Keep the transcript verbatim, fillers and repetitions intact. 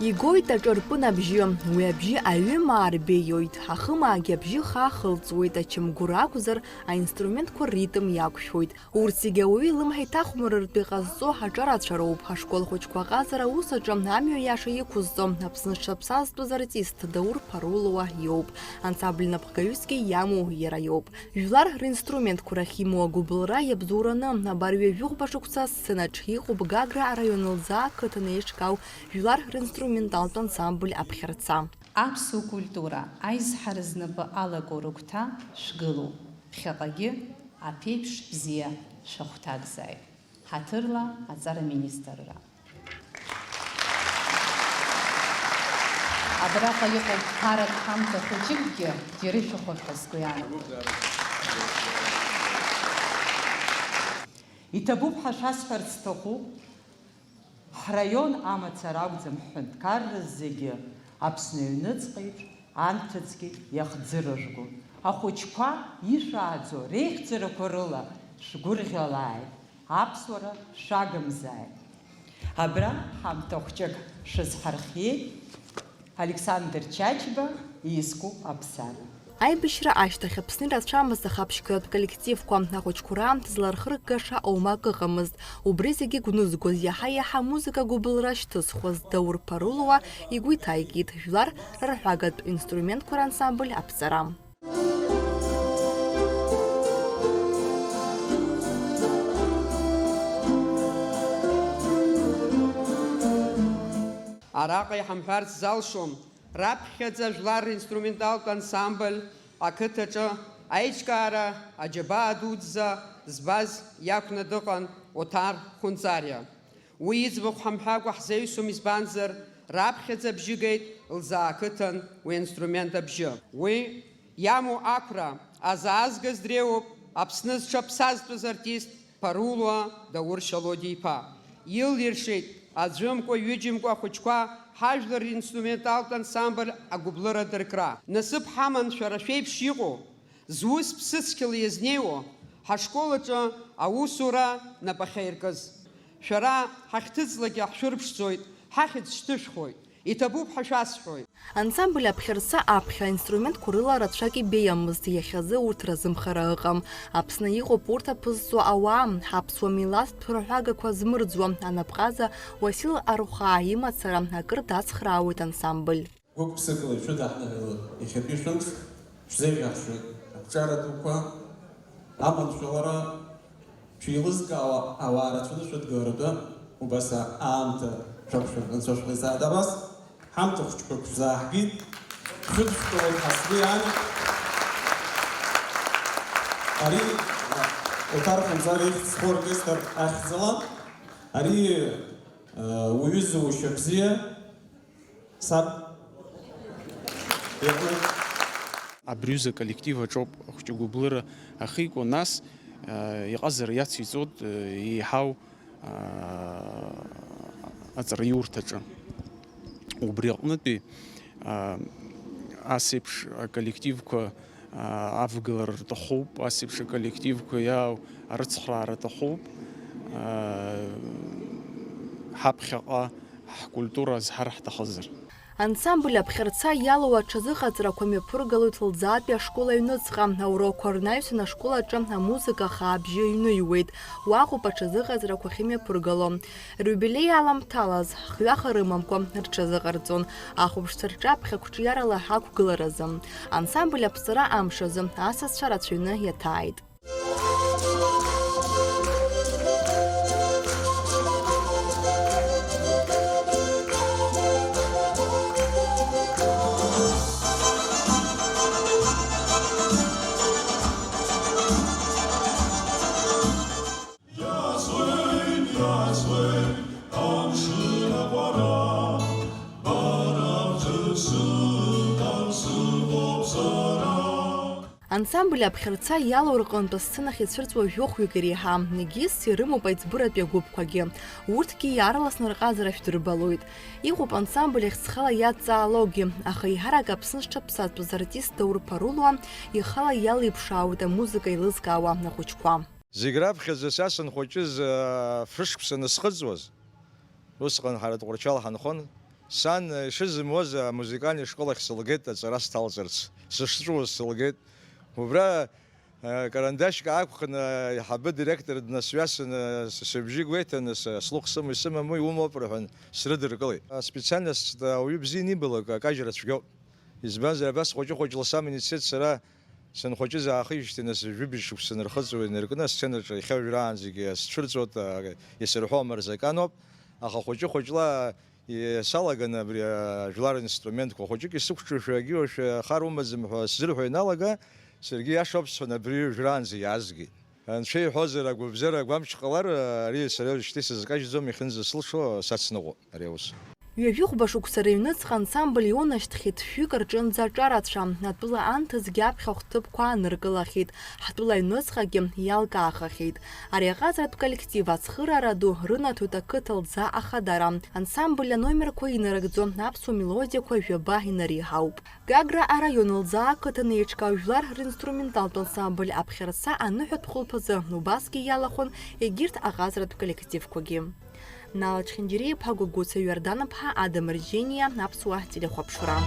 Игоит аҿырпын абжьы, уи абжьы аҩымаа рбеиоит, ахымаагьы абжьы хаа хылҵуеит, ачамгәыр акәзар, аинструментқәа рритм иақәшәоит. Урҭ зегьы ауаҩы илымҳа иҭахәмарыртә иҟазҵо аҿарацәа роуп. Ашкол хәыҷқәа аҟазара аус аҿы амҩа иаша иқәызҵо, Аԥсны зҽаԥсазтәыз артист Даур Ԥарулуа иоуп. Ансамбль напхгаҩысгьы иамоу иара иоуп. Жәлар ринструментқәа рахь имоу агәыбылра иабзоураны, абар ҩажәихәба шықәса асценаҿ иҟоуп Гагра араион Лӡаа ақыҭан еиҿкаау жәлар ринструменталтә ансамбль Аԥхьарца. Аԥсуа культура аизҳара знапы алаку рыгәҭа шәгылоуп. Ԥхьаҟагьы аԥеиԥш бзиа шәахәҭакзааит. Ҳаҭырла аҵара министрра. Абраҟа иҟоуп ԥарак ҳамҭа хәыҷыкгьы ирышәыхәап ҳәа сгәы иаанагоит. Иҭабуп ҳәа шәасҳәарц сҭахуп, ҳраион амацара акәӡам, ҳҳәынҭқарра зегьы Аԥсны аҩныҵҟеиԥш анҭыҵгьы иахӡырыжәго. Ахәыҷқәа ишәааӡо реихьӡарақәа рыла шәгәырӷьалааит. Аԥсуара шәагымзааит. Абра ҳамҭа хәҷык шәызҳархиеит, Александр Чачба, изку Аԥсар. Аибашьра ашьҭахь Аԥсны ирацәамызт ахаԥшьгаратә коллективқәа, ахәыҷқәа раамҭа злархырггаша оумак ыҟамызт. Убри зегьы гәнызгоз, иаҳа-иаҳа амузыка гәыбылра шьҭызхуаз Даур Ԥарулуа игәы иҭаикит жәлар рырҳәагатә инструментқәа рансамбль Аԥҵара. Араҟа иҳамҳәарц залшом, раԥхьаӡа жәлар ринструменталтә ансамбль ақыҭаҿы аиҿкаара аџьабаа дуӡӡа збаз иақәны дыҟан Оҭар Хәынҵариа. Уи иӡбахә ҳамҳәакәа ҳзеиҩсом, избанзар, раԥхьаӡа абжьы геит Лзаа ақыҭан уи аинструмент абжьы. Уи иамоу ақәра азаазгаз дреиуоуп Аԥсны зҽаԥсазтәыз артист Ԥарулуа Даур Шьалодиа-иԥа. Илиршеит аӡәымкәа-ҩыџьамкәа ахәыҷқәа ҳажәлар ринструменталтә ансамбль агәыблыра дыркра. Насыԥ ҳаман шәара шәеиԥш иҟоу, зус ԥсыцқьала иазнеиуа, ҳашкол аҿы аусура нап ахьаиркыз. Шәара ҳахьҭыҵлакгьы ҳшәырԥшӡоит, ҳахьӡ шьҭышәхуеит, иҭабуп ҳәа шәасҳәоит. Ансамбль Аԥхьарца аԥхьа аинструментқәа рыла рацәак ибеиамызт, иахьазы урҭ разымхара ыҟам. Аԥсны иҟоуп урҭ аԥызҵо ауаа, ҳаԥсуа милаҭтә рҳәагақәа змырӡуа анапҟаза Уасил Арухаа имацара акыр дацхраауеит ансамбль. Гәык-ԥсыкала ишәыдаҳныҳәалоит иахьатәи шәымш, шәзеиӷьаҳшьоит ақәҿиара дуқәа, аманшәалара, шәеилызкаауа ауаа рацәаны шәыдгыларатәы убас аамҭа шәақәшәар анцәа шәҟаиҵааит. Абас ҳамҭа хәыҷқәак шәзааҳгеит, шәыдышәкылоит ҳәа сгәы иаанагоит. Ари, а, Оҭар Хәынҵариа ихьӡ зху оркестр ахьӡала. Ари, а, уҩыза ушьа бзиа. Саб. Иҟоуп. Абри аҩыза аколлектив аҿоуп ахәҷы гәыблыра ахьику, нас, э, иҟазара иациҵоит, э, еиҳау, э, аҵараиурҭаҿы. Убри аҟнытәи, э, ас еиԥш аколлективқәа, э, авгылара рҭахуп, ас еиԥш аколлективқәа иаау арыцхраара аҭахуп, э, ҳаԥхьаҟа ҳкультура азҳар ҳҭахызар. Ансамбль Аԥхьарца иалоу аҽазыҟаҵарақәа мҩаԥыргалоит Лӡаатәи ашкол аҩныҵҟа, аурокқәа рнаҩсан ашкол аҿы амузыка хаа абжьы ҩныҩуеит, уаҟоуп аҽазыҟаҵарақәа ахьымҩаԥыргало. Рыҩбилеи аламҭалаз, хҩаха рымамкәа рҽазыҟарҵон, ахәаԥшцәа рҿаԥхьа қәҿиарала ҳақәгыларазы. Ансамбль Аԥҵара амш азы асасцәа рацәаҩны иаҭааит. Иаӡуеит, иаӡуеит амшын аҟәара, бара бҭыԥ сыҭан сыҟоуп сара. Ансамбль Аԥхьарца иалоу рҟынтә асценахь ицәырҵуа жәохәҩык иреиҳам, егьыс ирымоуп аиҵбыратәи агәыԥқәагьы. Урҭгьы иаарласны рҟазара шәдырбалоит. Иҟоуп ансамбль ахь зхала иадҵаалогьы, аха еиҳарак Аԥсны зҽаԥсазтәыз артист Даур Ԥарулуа ихала иалеиԥшаауеит амузыка еилызкаауа ахәыҷқәа. Зегь раԥхьаӡа са сынхәыҷыз, аа, фышықәса анысхыҵуаз, усҟан ҳара Тҟәарчал ҳанхон, Сан ишызымуаз амузыкальный школ ахь сылгеит аҵара сҭалҵарц, сышҵәуоз сылгеит. Убра, э, карандашьк аақәхны аиҳабы директор днасҩасны, с-, сыбжьы гәеиҭаны, с-, слыхә сымоу исымаму иумоуп рҳәан, срыдыркылеит. Аспециальность ауаҩы бзиа анибалак акажьра цәгьоуп. Избанзар, абас хәыҷы-хәыҷла саман ицеит сара, санхәыҷыз аахижьҭеи нас жәибжь шықәса нырхыҵуа инаркны асценаҿы иахьа уажәраанӡагьы сцәырҵуеит, а, исырҳәо амырзаканоуп, аха хәыҷы-хәыҷла и-, салаганы абри ажәлар инструментқәа хәыҷык исықәҿушәа, агьиуашәа хар умаӡам ҳәа сзырҳәо иналага, саргьы иашоуп сҳәан, абри уажәраанӡа иаазгеит. Анцәа иҳәозар, агәабзиара агәамч ҟалар, ари сара уажәшьҭа исызкажьӡом, иахьынӡасылшо сацныҟәо ари аус. Ҩажәихәба шықәса рыҩныҵҟа ансамбль ионашьҭхьеит шәҩык рҿынӡа аҿарацәа. Атәыла анҭыҵгьы аԥхьахә ҭыԥқәа ааныркылахьеит, ҳтәыла аҩныҵҟагьы иалкаахахьеит. Ари аҟазаратә коллектив ацхыраара ду рынаҭоит ақыҭа лӡа ахадара. Ансамбль аномерқәа инарыгӡо аԥсуа мелодиақәа жәаба инареиҳауп. Гагра араион лӡаа ақыҭан еиҿкаау жәлар ринструменталтә ансамбль аԥхьарца аныҳәатә хәылԥазы убасгьы иалахәын егьырҭ аҟазаратә коллективқәагьы. Нала Чхиндириа-иԥа Гәыгәыца Иордан-иԥа Адам Рџьениа, Аԥсуа телехәаԥшра.